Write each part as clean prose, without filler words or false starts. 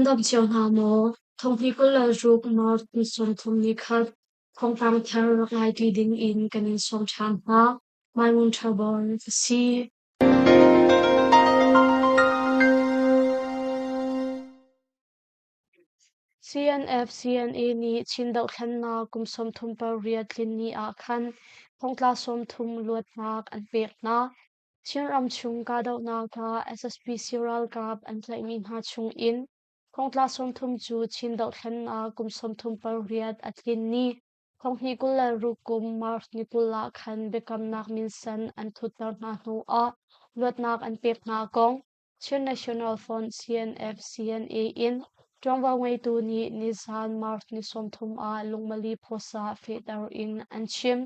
Nan dam cio hna maw? Thonghni 26 March ni 30 ni khat thawngpang thar rak ngai ṭi ding in kan in sawm ṭhan hna. Maimun Ṭhabor ka si. CNF CNA nih Chin dohthlennak kum 38 tlin ni ah khan thongtla 30 luatnak an pek hna. Chinram chung kahdohnak ah SSPC ralkap an tlaihmi hna chung in thongtla 30 cu Chin dohthlennak kum 38 a tlin ni thonghnih 26 kum March ni 20 ah khan biakamnak minsen an thutter hna hnu ah luatnak an pek hna kong Chin National Front CNF CNA in ṭuanvo ngeitu nih nizan March ni 30 ah lungmali phawsa fehter in an chim.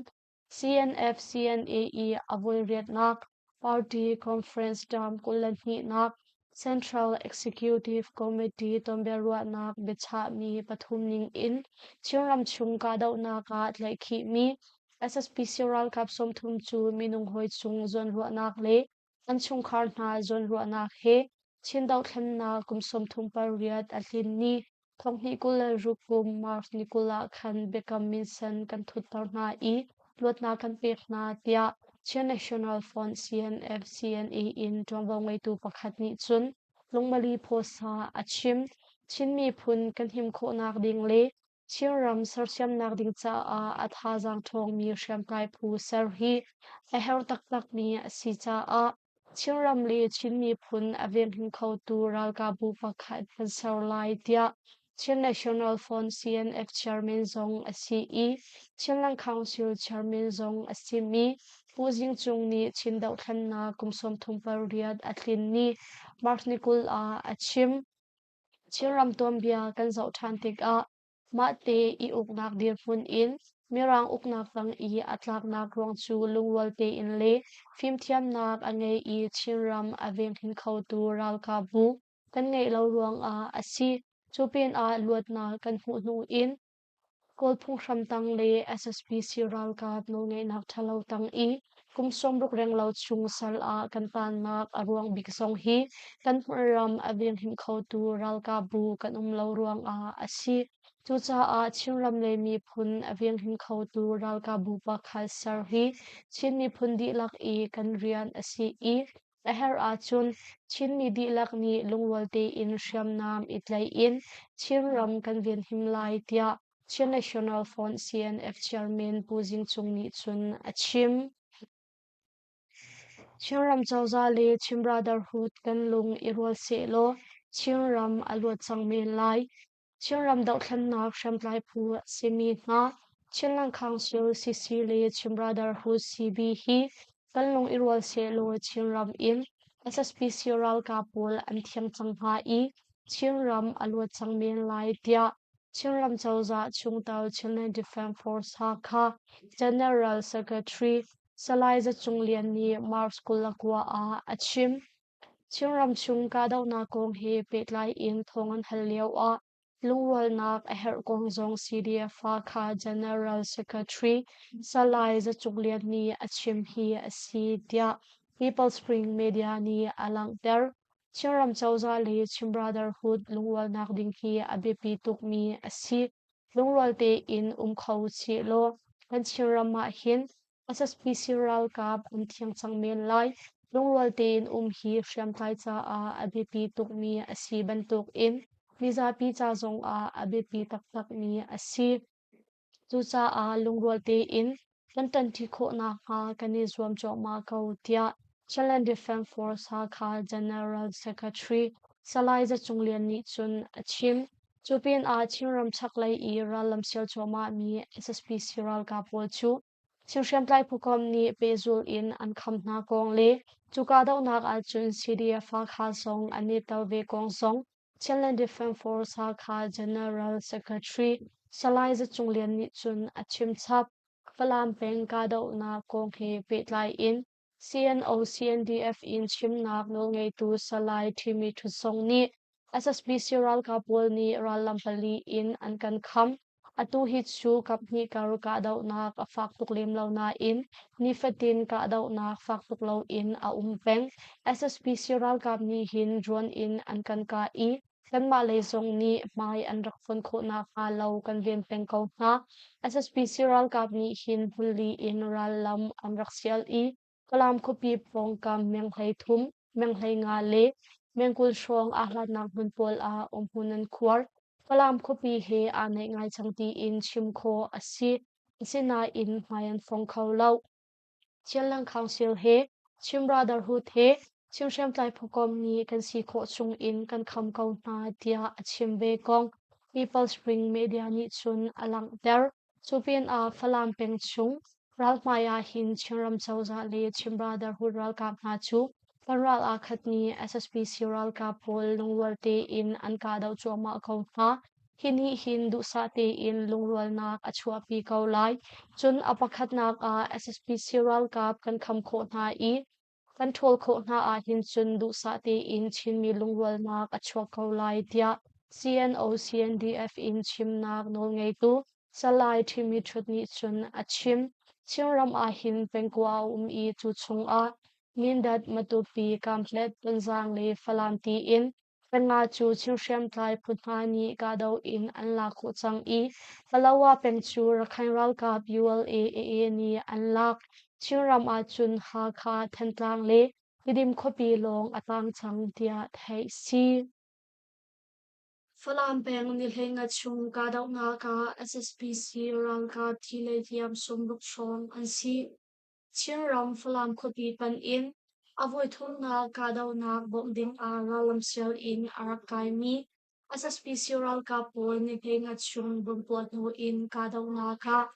CNF CNA i a voiriatnak Party Conference term 22nak Central Executive Committee tonbiaruahnak biachahmi pathum ning in Chinram chung kahdohnak ah tlaihkhihmi SSPC ralkap 30 cu minung hawi cung zawnruahnak le an chungkhar hna zawnruahnak he Chin dohthlennak kum 38 a tlin ni thonghnih 26 kum March ni 20 ah khan biakam minsen kan thutter hna i luatnak kan pek hna tiah Chin National Front CNF CNA in ṭuanvo ngeitu pakhat nih cun lungmali phawsa a chim. Chin miphun kan him khawhnak ding le Chinram sersiamnak ding caah a thazaang ṭhawngmi hriamtlai phu ser hi a herh taktakmi a si caah Chinram le Chin miphun a venghim khotu ralkapbu pakhat kan ser lai tiah Chin National Front CNF chairman zong a si i Chinland Council chairman zong a simi Pu Zing Cung nih Chin dohthlennak kum 38 a tlin ni March ni 20 ah a chim. Chinram tuanbia kan zoh ṭhan tikah mahte i uknak dirhmun in Mirang uknak tang i a tlaknak ruang cu lungrual tein le fimthiamnak a ngei i Chinram a venghim khotu ralkapbu kan ngeih lo ruangah a si. Cu pinah luatnak kan hmuh hnu in Kawl phunghram tang le SSPC ralkap nawlngeihnak ṭhalo tang i kum 60 renglo chung sal ah kan taannak a ruang bik zong hi kan hmunram a venghim khotu ralkapbu kan um lo ruangah a si. Cucaah Chinram le miphun a venghim khotu ralkapbu pakhat ser hi Chin miphun dihlak i kan rian a si i A herh ahcun Chinmi dihlak nih lungrual tein hriamnam i tlaih in Chinram kan venhim lai tiah Chin National Front CNF Chairman Pu Zing Cung nih cun a chim. Chinram cozah le Chin Brotherhood kan lung i rual sehlaw Chinram a luat cang men lai. Chinram dohthlennak hriamtlai phu a simi hna Chinland Council CC le Chin Brotherhood CB hi kan lung i rual sehlaw Chinram in SSPC ralkap pawl an thiam cang hnga i Chinram a luat cang men lai tiah Chinram cozah chungtel Chinland Defense Force Hakha General Secretary Salai Za Cung Lian nih March 29 ah a chim. Chinram chung kahdohnak kong he pehtlai in thawng an hal lio ah lungrualnak a herh kong zong CDF Hakha General Secretary Salai Za Cung Lian nih a chim hi a si tiah People Spring Media nih a langhter. Chinram cozah le Chin Brotherhood lungrualnak ding hi a biapi tukmi a si. Lungrual tein um kho usih law kan Chinram ah hin SSPC ralkap an thiang cang men lai. Lungrual tein um hi hriamtlai caah a biapi tukmi a si bantukin mizapi ca zongah a biapi taktakmi a si. Cucaah lungrual tein kan ṭanṭi khawh nakhnga kan i zuam cuahmah ko tiah Chinland Defense Force Hakha General Secretary Salai Za Cung Lian nih cun a chim. Cu pinah Chinram chaklei i rallam sial cuahmahmi SSPC ralkap pawl cu Chin hriamtlai phukomh nih pehzulh in an kham hna kong le cu kahdohnak ahcun CDF Hakha zong an i tel ve kong zong Chinland Defense Force Hakha General Secretary Salai Za Cung Lian nih cun a chim chap. Falam peng kahdohnak kong he pehtlai in CNO CNDF in chimnak nawlngeitu Salai Thimi Ṭhutsong nih SSPC ralkap pawl nih rallam pali in an kan kham. Atu hi cu kaphnih kar kahdohnak a fak tuk lem lo nain nifatin kahdohnak fak tuk loin a um peng. SSPC ralkap nih hin drone in an kan kah i Kanmah lei zong nih hmai an rak fon khawh nakhnga lo kan ven peng ko hna. SSPC ralkap nih hin hmunli in rallam an rak sial i Falam khuapi pawngkam meng 13, meng 15 le meng 20 hrawng aa hlatnak hmun pawl ah umhmun an khuar. Falam khuapi he aa naih ngai cang tiin chim khawh a si. Asinain hmai an fong kho lo. Chinland Council he Chin Brotherhood he Chin hriamtlai phukomh nih kan si khawh chung in kan kham ko hna tiah a chim ve kong People's Spring Media nih cun a langhter. Cu pinah Falam peng chung ralhmai ah hin Chinram cozah le Chin Brotherhood ralkap hna cu kan ral aa khatmi SSPC ralkap pawl lungrual tein an kahdoh cuahmah ko hna. Hi nih hin duhsah tein lungrualnak a chuahpi ko lai. Cun a pakhatnak ah SSPC ralkap kan kham khawh hna i kan ṭhawl khawh hna ahhin cun duhsah tein Chinmi lungrualnak a chuak ko lai tiah CNO-CNDF in chimnak nawlngeitu Salai Ṭhimi Ṭhut nih cun a chim. Chinram ahhin pengkua a um i cu chungah Mindat, Matupi, Kamplet, Tonzang le Falam tiin Panga cu Chin hriamtlai phu hna nih kahdoh in an lak khawh cang i Palawa peng cu Rakhine ralkap ULA-AA nih an lak. Chinram ahcun Hakha, Thantlang le Tidim khuapi lawng a tang cang tiah theih si. Falam peng nihlenga chung kahdohnak ah SSPC ralkap thi le hliam 60 hrawng an si. Chinram Falam khuapi panh in a voithumnak kahdohnak bawmh ding ah rallam sial in a rak kaimi SSPC ralkap pawl nihlenga chung bomb puah hnu in kahdohnak ah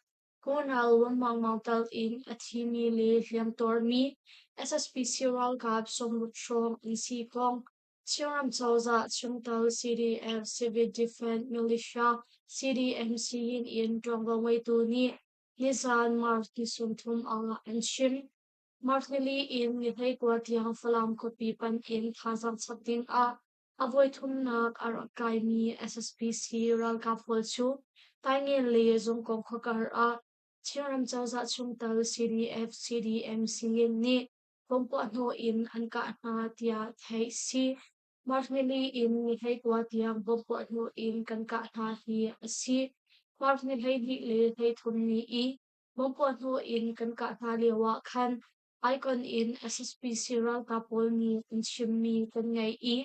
Colonel Wun Maung Maung tal in a thimi le hliamtuarmi SSPC ralkap 60 hrawng an si kong Chinram cozah chungtel CDF Civil Defense Militia CDMC in ṭuanvo ngeitu nih nizaan March ni 30 ah an chim. March nili in ni 19 tiang Falam khuapi panh in thazaang chap ding ah a voithumnak a rak kaimi SSPC ralkap pawl cu Taingen le Zungkong khuakar ah Chinram cozah chungtel CDF CDMC nih bomb puahhnawh in an kah hna tiah theih si. March nili in ni 19 tiang bomb puahhnawh in kan kah hna hi a si. March ni 12 le 13 ni i bomb puahhnawh in kan kah hna lio ah khan Icon in SSPC ralkap pawl nih an chimmi kan ngaih i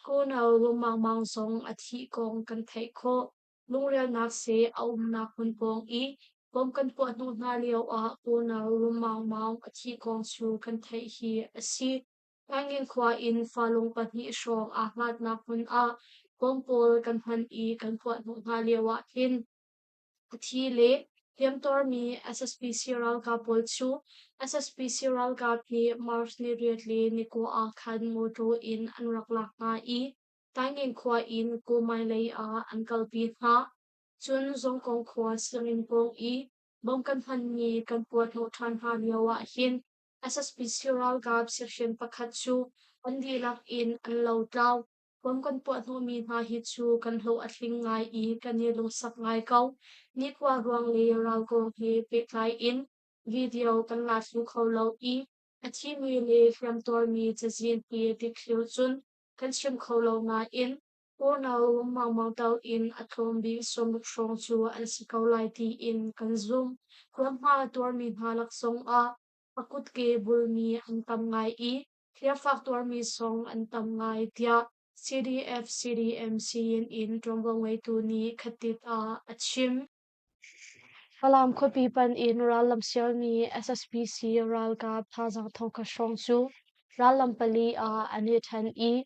Colonel Wung Maung Maung zong a thih kong kan theih khawh. Lungrialnak seh a umnak hmun pawng i bomb kan puahhnawh hna lio ah Colonel Wung Maung Maung a thih kong cu kan theih hi a si. Taingen khua in falung pahnih hrawng aa hlatnak hmun ah bomb pawl kan hman i kan puahhnawh hna lio ah hin a thi le hliamtuarmi SSPC ralkap pawl cu SSPC ralkap nih March ni 8 le ni 9 ah khan mawṭaw in an rak lak hna i Taingen khua in Kumai lei ah an kalpi hna. Cun Zongkong khua sianginn pawng i bomb kan hmanmi kan puahhnawh ṭhan hna lio ah hin SSPC ralkap siahrian pakhat cu an dihlak in an lotlau. Bomb kan puahhnawhmi hna hi cu kan hlawh a tling ngai i kan i lungsak ngai ko. Nikhua ruang le ral kong he pehtlai in video kan la thlu kho lo i a thimi le hliamtuarmi cazin hi dikthliar cun kan chim kho lo nain unau Maungmaung tal in a tlawm bik 60 hrawng cu an si ko lai tiin kan zumh. Hliamhma tuarmi hna lak zongah a kutke bulmi an tam ngai i hliamfak tuarmi zong an tam ngai tiah CDF CDMC in ṭuanvo ngeitu nih khatit ah a chim. Falam khuapi panh in rallam sialmi SSPC ralkap thazaang thongkhat hrawng cu rallam pali ah an i ṭhen i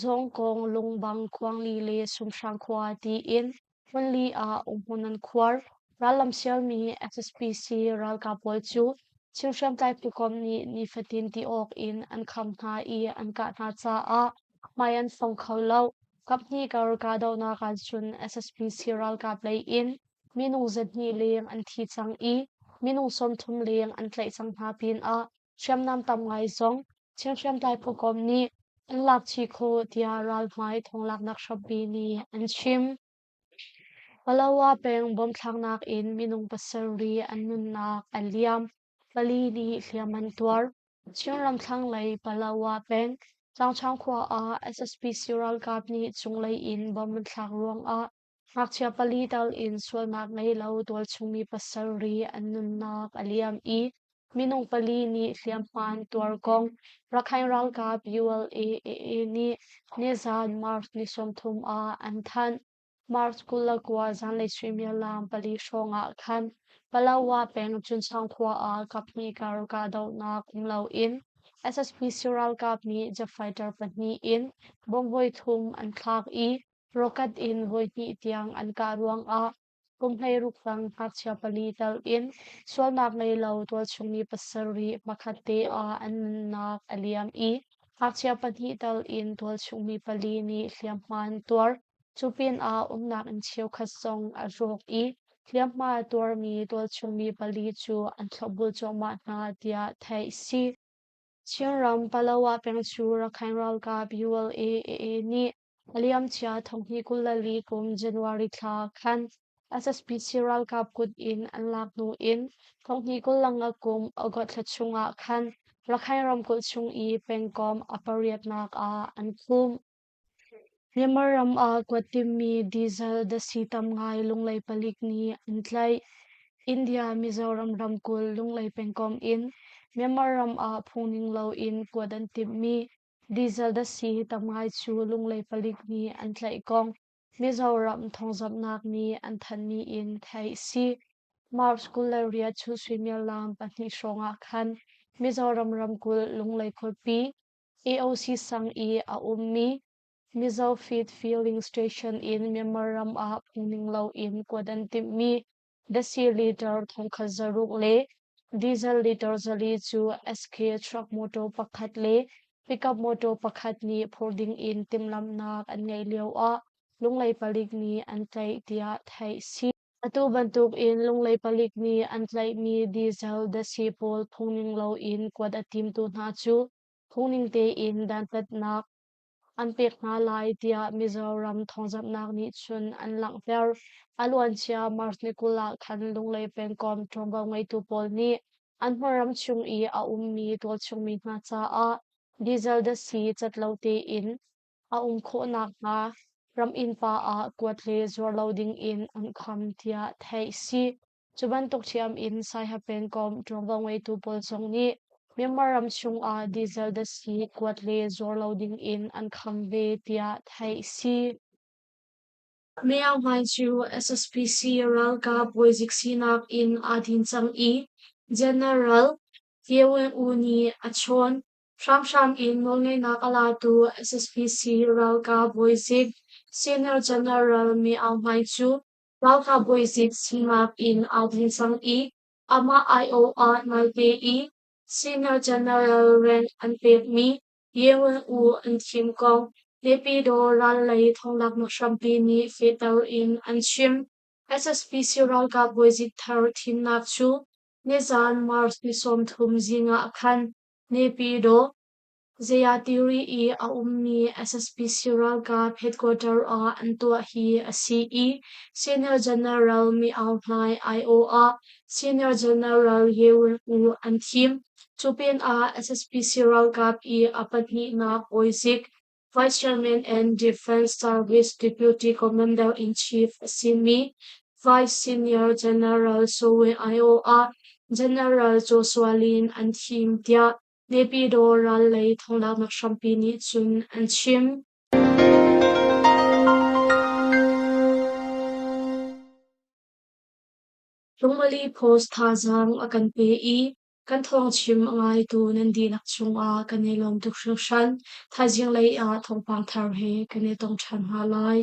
Zawngkong, Lungbang, Khuangli le Sumhrang khua tiin hmunli ah umhmun an khuar. Rallam sialmi SSPC ralkap pawl cu Chin hriamtlai phukomh nih nifatin ti awk in an kham hna i an kah hna caah hmai an fong kho lo. Kaphnih kar kahdohnak ahcun SSPC ralkap lei in minung 200 leng an thi cang i minung 30 leng an tlaih cang hna pinah hriamnam tam ngai zong Chin hriamtlai phukomh nih an lak chih khawh tiah ralhmai thawnglaknak hrampi nih an chim. Palawa peng bomthlaknak in minung pasarih an nunnak a liam, pali nih hliam an tuar. Chinram thlanglei Palawa peng. Tlangchang khua ah SSPC ralkap nih cunglei in bomb an thlak ruangah ngakchia pali tal in sualnak ngei lo tualchungmi pasarih an nunnak a liam i minung pali nih hliamhma an tuar kong Rakhine ralkap ULA-AA nih nizan March ni 30 ah an thanh. March 29 zanlei suimilam pali hrawng ah khan Palawa peng Cunchang khua ah kaphnih kar kahdohnak um loin SSPC ralkap nih jet fighter pahnih in bomb voithum an thlak i rocket in voihnih tiang an kah ruangah kum 16 tang ngakchia pali tal in sualnak ngei lo tualchungmi pasarih hmakhat te ah an nunnak a liam i ngakchia pahnih tal in tualchungmi pali nih hliamhma an tuar. Cu pinah umnak inn cheukhat zong a rawk i hliamhma a tuarmi tualchungmi pali cu an thlopbul cuahmah hna tiah theih a si. Chinram Palawa peng cu Rakhine ralkap ULA-AA nih a liamcia thonghnih 24 kum January thla khan SSPC ralkap kut in an lak hnu in thonghnih 25 kum August thla chungah khan Rakhine ramkulh chung i pengkomh a pariatnak ah an khumh. Myanmar ram ah kuat timmi diesel datsi tam ngai Lunglei palik nih an tlaih. India Mizoram ramkulh Lunglei pengkomh in Myanmar ram ah phungning loin kuat an timhmi diesel datsi tam ngai cu Lunglei palik nih an tlaih kong Mizoram thawngzamhnak nih an thanhmi in theih a si. March 28 chun suimilam pahnih hrawng ah khan Mizoram ramkulh Lunglei khuapi AOC sang i a ummi Mizo Feed Filling Station in Myanmar ram ah phungning loin kuat an timhmi datsi liter 1600 le diesel liter 400 cu SK truck motor pakhat le pickup motor pakhat nih phur ding in timhlamhnak an ngeih lioah Lunglei palik nih an tlaih tiah theih a si. Atu bantuk in Lunglei palik nih an tlaihmi diesel datsi pawl phungning loin kuat a timtu hna cu phungning tein dantatnak an pek hna lai tiah Mizoram thawngzamhnak nih cun an langhter. A luancia March ni 20 ah khan Lunglei pengkomh ṭuanvo ngeitu pawl nih an hmunram chung i a ummi tualchungmi hna caah diesel datsi cat lo tein a um khawh nakhnga ram innpa ah kuat le zuar lo dingin an kham tiah theih a si. Cu bantuk ṭhiam in Saiha pengkomh ṭuanvo ngeitu pawl zong nih Myanmar ram chungah diesel datsi kuat le zuar lo dingin an kham ve tiah theih a si. Myo Hmai cu SSPC ralkap bawizik sinak in aa din cang i General Ye Win Oo nih a chawn. Hramhram in nawlngeihnak a latu SSPC ralkap bawizik Senior General Mi Aung Hlaing cu ralkap bawizik sinak in aa din cang i amah aiawh ah naite i Senior General rank an pekmi Ye Win Oo an thim kong Naypyidaw ral lei thonglaknak hrampi nih fehter in an chim. SSPC ralkap bawizik thar thimnak cu nizan March ni 30 zing ah khan Naypyidaw, Zayatiri i a ummi SSPC ralkap headquarter ah an tuah hi a si i Senior General Mi Aung Hlaing aiawh ah Senior General Ye Win Oo an thim. Cu pinah SSPC ralkap i a pahnihnak bawizik Vice Chairman and Defense Service Deputy Commander-in-Chief a simi Vice Senior General Soe aiawh ah General Joshua Lin an thim tiah Naypyidaw ral lei thonglaknak hrampi nih cun an chim. Lungmali Post thazaang a kan pe i Kan thawngchim a ngaitu nan dihlak cungah kan i lawm tuk hringhran. Thaizing lei ah thawngpang thar he kan i tong ṭhan hna lai.